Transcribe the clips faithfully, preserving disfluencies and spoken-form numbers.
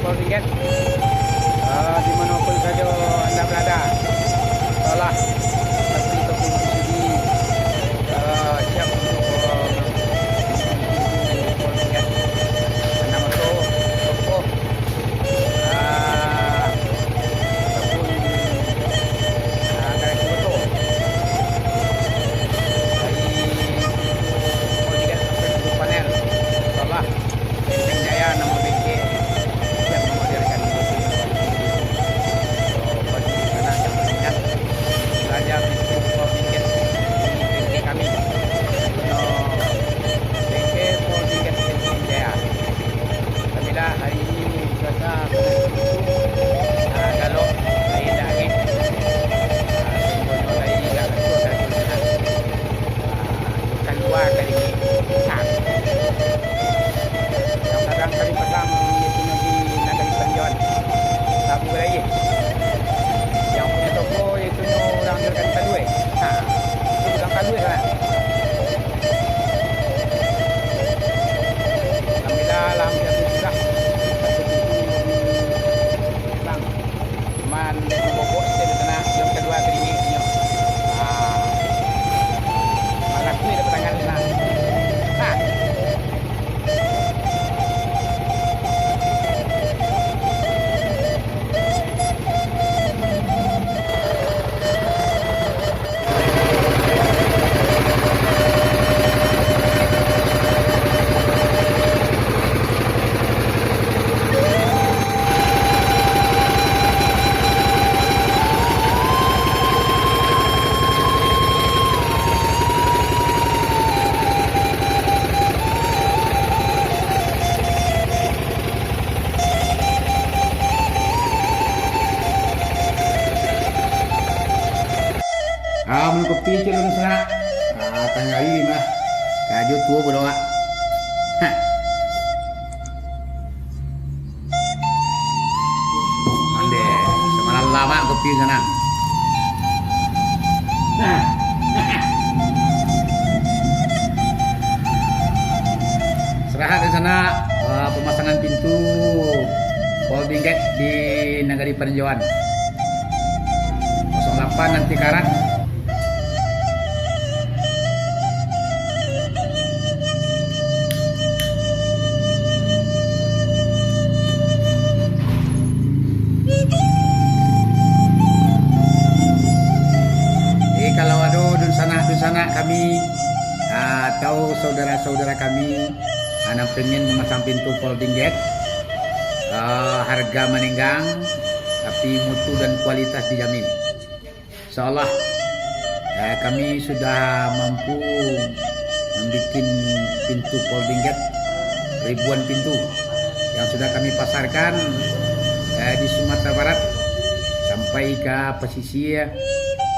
Pol Dingget. Ah, di mana pun saja anda berada, telah tapi ataupun di sini, ah, siap untuk, ah, Pol Dingget. Anda masuk, tokoh, ah, ataupun, ah, dari Kuto. Dari Pol Dingget sampai ke Panel. Salah. Benteng Jaya, namo bengke, siap mamamerkan. So, bagi sanak yang minat, saja pintu Pol Dingget, bengke kami. Punya bengke Pol Dingget Benteng Jaya. Alhamdulillah, hari ini cuaca sangat sejuk. Ah, galok, aia indak angin. Ah, contohnyo, aia indak kacau, kacau sangat. Ah, kalua kali ni. Nah. Yang sadang kami pasang, iaitu di Nagari Panjauan. Sabu lai. Yang punya toko, iaitu urang Juragan Kalue. Nah, itu urang Kalue lah. Alhamdulillah, alhamdulillah sudah. Satu pintu di Bang. Cuman mabobok sajo di sana, yang kadua teringeknyo. Ah. Malah tu dapat tanggal sana. Nah. Ah, minum kopi ciek dulu, sanak. Ah, tangah hari mah. Karajo tuo pulo, Mak. Hah. Ondeh, samalam lamak kopi, sanak. Nah. Sarahat di sana, eh, pamasangan pintu Pol Dingget di Nagari Paninjauan. Kosong lapan nanti karat. Jadi, kalau ado dunsanak-dunsanak kami, ah, atau saudara-saudara kami, ah, nan pengen mamasang pintu Pol Dingget, ah, harga manenggang, tapi mutu dan kualitas dijamin. Insya Allah, eh, kami sudah mampu mambuek pintu Pol Dingget, ribuan pintu yang sudah kami pasarkan, eh, di Sumatera Barat sampai ka pasisia,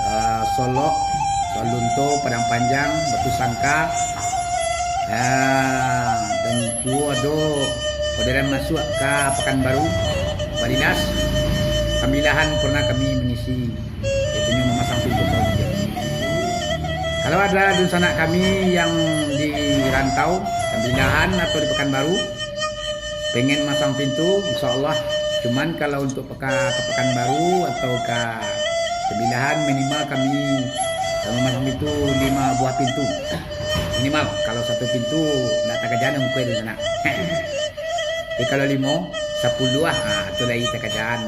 eh, Solok, Solunto, Padang Panjang, Batu Sangka, eh, dan juo ado orderan masuak ka Pakanbaru, Balilas, Sambilahan pernah kami mangisi. Itunyo mamasang pintu Pol Dingget. Kalau ada dunsanak kami yang di rantau, Sambilahan atau di Pakanbaru, pengen masang pintu, insya Allah. Cuman kalau untuk peka-, ka Pakanbaru atau ka Sambilahan, minimal kami, eh, mamasang pintu lima buah pintu. Minimal, kalau satu pintu, ndak takajaan ungkuih dunsanak. Tapi kalau limo, sapuluah, ah, tu lai takajaan.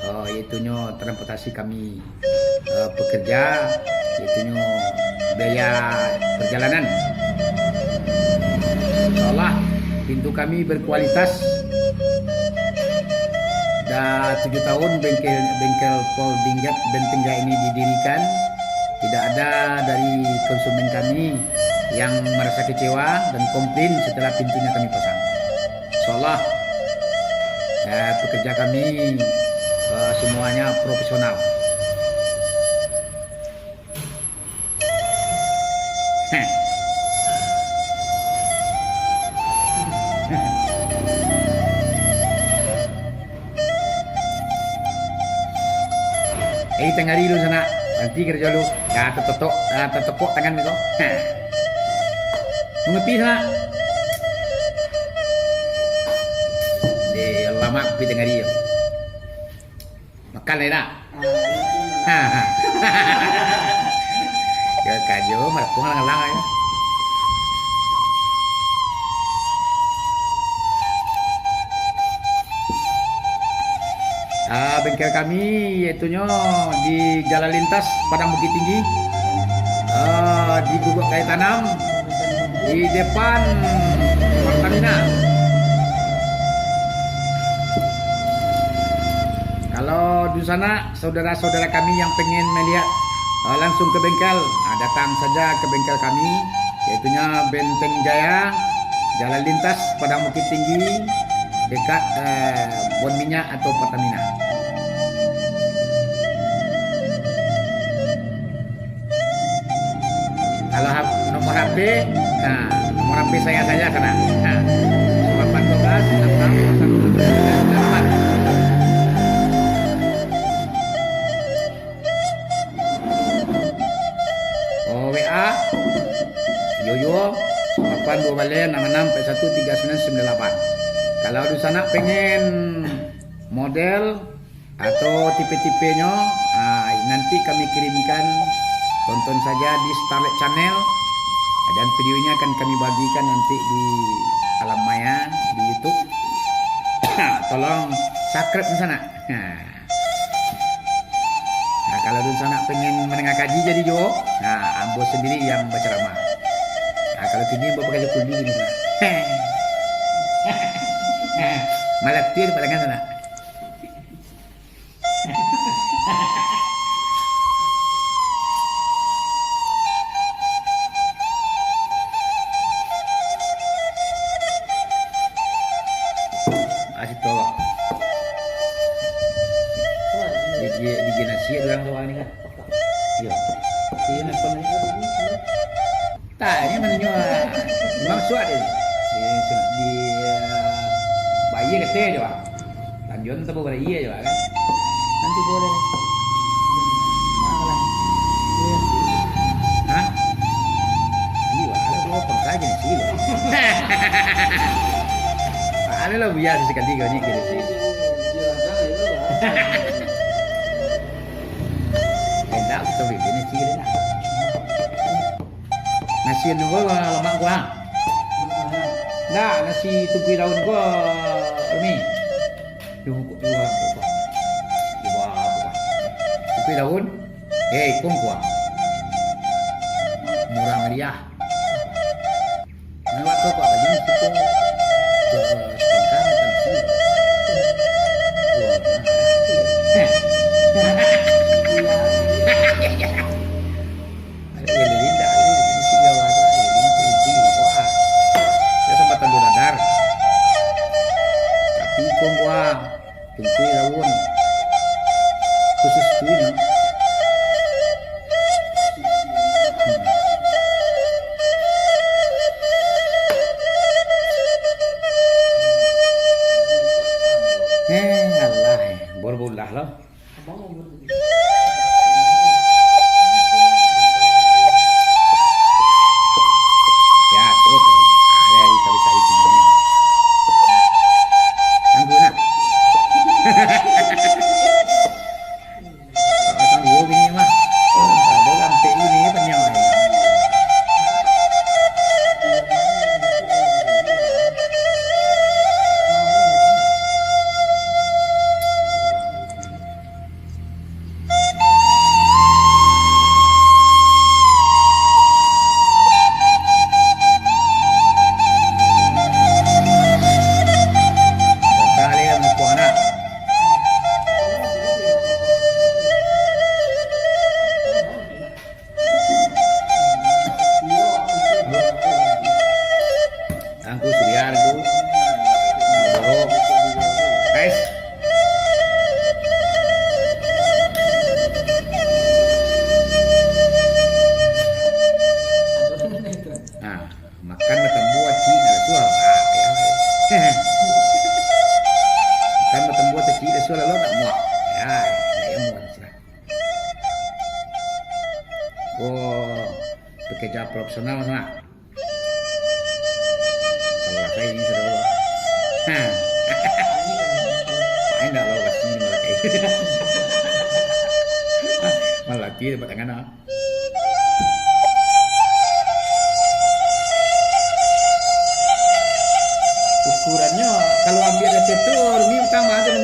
Oh, itunyo transportasi kami, eh, pekerja, itunyo biaya perjalanan. Insya Allah, pintu kami berkualitas. Dah tujuh tahun bengkel, bengkel Pol Dingget Benteng Jaya ini didirikan. Tidak ada dari konsumen kami yang merasa kecewa dan komplain setelah pintunya kami pasang. Insya Allah, eh, pekerja kami, eh, semuanya profesional. Heh. Eh, tangah ari dulu, sanak. Nanti karajo dulu. Dah tatotok, dah tatokok tangan ko. Heh. Mangapi, sanak? Deh, Mak kopi tangah hari tu. Makan lai nak? Ah, itu. Ha, ha. Yo, kajo, marapuang alang-alang aja. Ah, bengkel kami, yaitunyo di Jalan Lintas, Padang Bukittinggi. Ah, di Guguk Kali Tanam, di depan Pertamina. Kalau dunsanak, saudara-saudara kami yang pengen melihat, eh, langsung ke bengkel, ah, datang saja ke bengkel kami, yaitunya Benteng Jaya, Jalan Lintas, Padang Bukittinggi, dekat, eh, Bon Minyak atau Pertamina. Kalau hap-, nomor H P, nah, nomor H P saya saja sana. Nah, lapan dua belas, enam enam dua satu sembilan sembilan delapan. Oh, W A, yo, yo, lapan dua baleh, enam enam, empat satu, tiga sembilan sembilan delapan. Kalau dunsanak pengen model atau tipe-tipenyo, ah, nanti kami kirimkan, tonton saja di Starlet Channel, dan videonya akan kami bagikan nanti di alam maya, di YouTube. Tolong subscribe di sana. Nah. Nah, kalau dunsanak pengen mandanga kaji jadi juo, nah, ambo sandiri yang bacaramah. Nah, kalau kini ambo pakai kuli kini, nah. Malah tiar padangan sana. Ah, situ lah. Di, di, di Genasi ada orang tua ni kan? Iya. Iya, apa ni? Tak, ini mana nyo, ah, memang suat dia. Di, di, ah, bayar kata je, Pak. Tanjuan tu berapa iya je, Pak, kan? Nanti boleh. Hah? Iya, ada dua pengkah jenis sih. Ada lah biasa sekali kau ni kira sih. Enak betul ini sih, enak. Nasi anu ko, lamak ko, ha? Ndak, nasi tungkui daun ko, Umi. Tungkui daun ko, ha? Tungkui daun, eh, ikung ko, ha? Murah meriah. Nah, waktu ko, ha? Bali nasi ko, ko, sepangkang, makan nasi. Wah, nah. Iya, iya. Ayo, ya, Linda, ayo, ini si Jawa tu, ayo, ini si, ini si, wah. Dia sampai tanda radar. Tapi kong, wah, tungkui daun. Khusus tu, ya. Hmm. Eh, alah, eh. Bor-bolah lah. Ya, terus, terus. Ada di sawi-sawi sini. Tunggu nak. Pasang dua bini mah. Ada sampai ini panjang. Angku Surya, Angku Boro. Guys. Nah, makan batambua cik nak suah. Ah, ya. Makan batambua cik nak suah lalu nak muak. Ya, ya, ya, muak. Oh, pekerja profesional sana. Salah saya ini sudah. Hah. Malaki tempat tangan ah. Ukurannyo, kalau ambiak dari situ, Rumi utang mah tu.